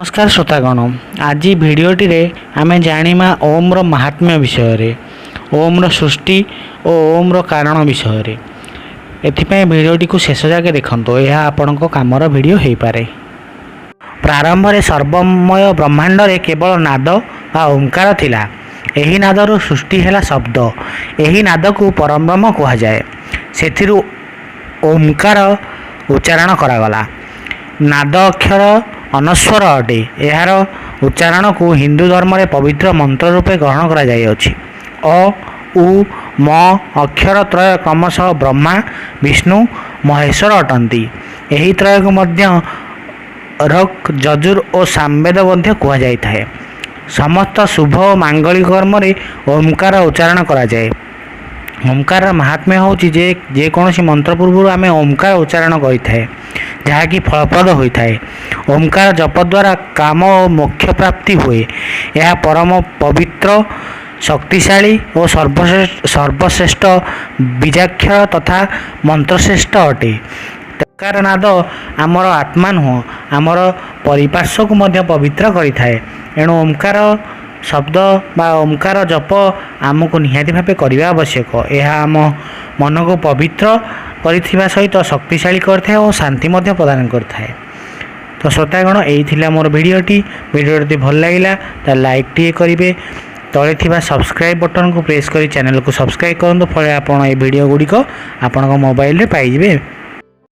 ନମସ୍କାର ଶ୍ରୋତାଗଣ, ଆଜି ଭିଡ଼ିଓଟିରେ ଆମେ ଜାଣିବା ଓମ୍ର ମାହାତ୍ମ୍ୟ ବିଷୟରେ, ଓମ୍ର ସୃଷ୍ଟି ଓ ଓମ୍ର କାରଣ ବିଷୟରେ। ଏଥିପାଇଁ ଭିଡ଼ିଓଟିକୁ ଶେଷ ଯାକେ ଦେଖନ୍ତୁ, ଏହା ଆପଣଙ୍କ କାମର ଭିଡ଼ିଓ ହୋଇପାରେ। ପ୍ରାରମ୍ଭରେ ସର୍ବମୟ ବ୍ରହ୍ମାଣ୍ଡରେ କେବଳ ନାଦ ବା ଓମ୍କାର ଥିଲା। ଏହି ନାଦରୁ ସୃଷ୍ଟି ହେଲା ଶବ୍ଦ। ଏହି ନାଦକୁ ପରବ୍ରହ୍ମ କୁହାଯାଏ। ସେଥିରୁ ଓମ୍କାର ଉଚ୍ଚାରଣ କରାଗଲା। ନାଦ ଅକ୍ଷର ଅନସ୍ୱର ଅଟେ। ଏହାର ଉଚ୍ଚାରଣକୁ ହିନ୍ଦୁ ଧର୍ମରେ ପବିତ୍ର ମନ୍ତ୍ର ରୂପେ ଗ୍ରହଣ କରାଯାଇଅଛି। ଅ, ଉ, ମ ଅକ୍ଷର ତ୍ରୟ କ୍ରମଶଃ ବ୍ରହ୍ମା, ବିଷ୍ଣୁ, ମହେଶ୍ୱର ଅଟନ୍ତି। ଏହି ତ୍ରୟକୁ ମଧ୍ୟ ଋକ୍, ଯଜୁର୍ ଓ ସାମବେଦ ମଧ୍ୟ କୁହାଯାଇଥାଏ। ସମସ୍ତ ଶୁଭ ଓ ମାଙ୍ଗଳିକ କର୍ମରେ ଓମ୍କାର ଉଚ୍ଚାରଣ କରାଯାଏ। ଓମ୍କାରର ମାହାତ୍ମ୍ୟ ହେଉଛି ଯେ ଯେକୌଣସି ମନ୍ତ୍ର ପୂର୍ବରୁ ଆମେ ଓମ୍କାର ଉଚ୍ଚାରଣ କରିଥାଏ, ଯାହାକି ଫଳପ୍ରଦ ହୋଇଥାଏ। ଓମ୍କାର ଜପ ଦ୍ୱାରା କାମ ଓ ମୋକ୍ଷ ପ୍ରାପ୍ତି ହୁଏ। ଏହା ପରମ ପବିତ୍ର, ଶକ୍ତିଶାଳୀ ଓ ସର୍ବଶ୍ରେଷ୍ଠ ବୀଜାକ୍ଷର ତଥା ମନ୍ତ୍ରଶ୍ରେଷ୍ଠ ଅଟେ। ଓମ୍କାର ନାଦ ଆମର ଆତ୍ମା ନୁହଁ, ଆମର ପରିପାର୍ଶ୍ୱକୁ ମଧ୍ୟ ପବିତ୍ର କରିଥାଏ। ଏଣୁ ଓମ୍କାର ଶବ୍ଦ ବା ଓମ୍କାର ଜପ ଆମକୁ ନିହାତି ଭାବେ କରିବା ଆବଶ୍ୟକ। ଏହା ଆମ ମନକୁ ପବିତ୍ର କରିଥିବା ସହିତ ଶକ୍ତିଶାଳୀ କରିଥାଏ ଓ ଶାନ୍ତି ମଧ୍ୟ ପ୍ରଦାନ କରିଥାଏ। ତ ଶ୍ରୋତାଗଣ, ଏଇ ଥିଲା ମୋର ଭିଡ଼ିଓଟି। ଭିଡ଼ିଓଟି ଯଦି ଭଲ ଲାଗିଲା, ତାହେଲେ ଲାଇକ୍ ଟିଏ କରିବେ। ତଳେ ଥିବା ସବସ୍କ୍ରାଇବ୍ ବଟନ୍କୁ ପ୍ରେସ୍ କରି ଚ୍ୟାନେଲକୁ ସବସ୍କ୍ରାଇବ୍ କରନ୍ତୁ, ଫଳରେ ଆପଣ ଏ ଭିଡ଼ିଓ ଗୁଡ଼ିକ ଆପଣଙ୍କ ମୋବାଇଲରେ ପାଇଯିବେ।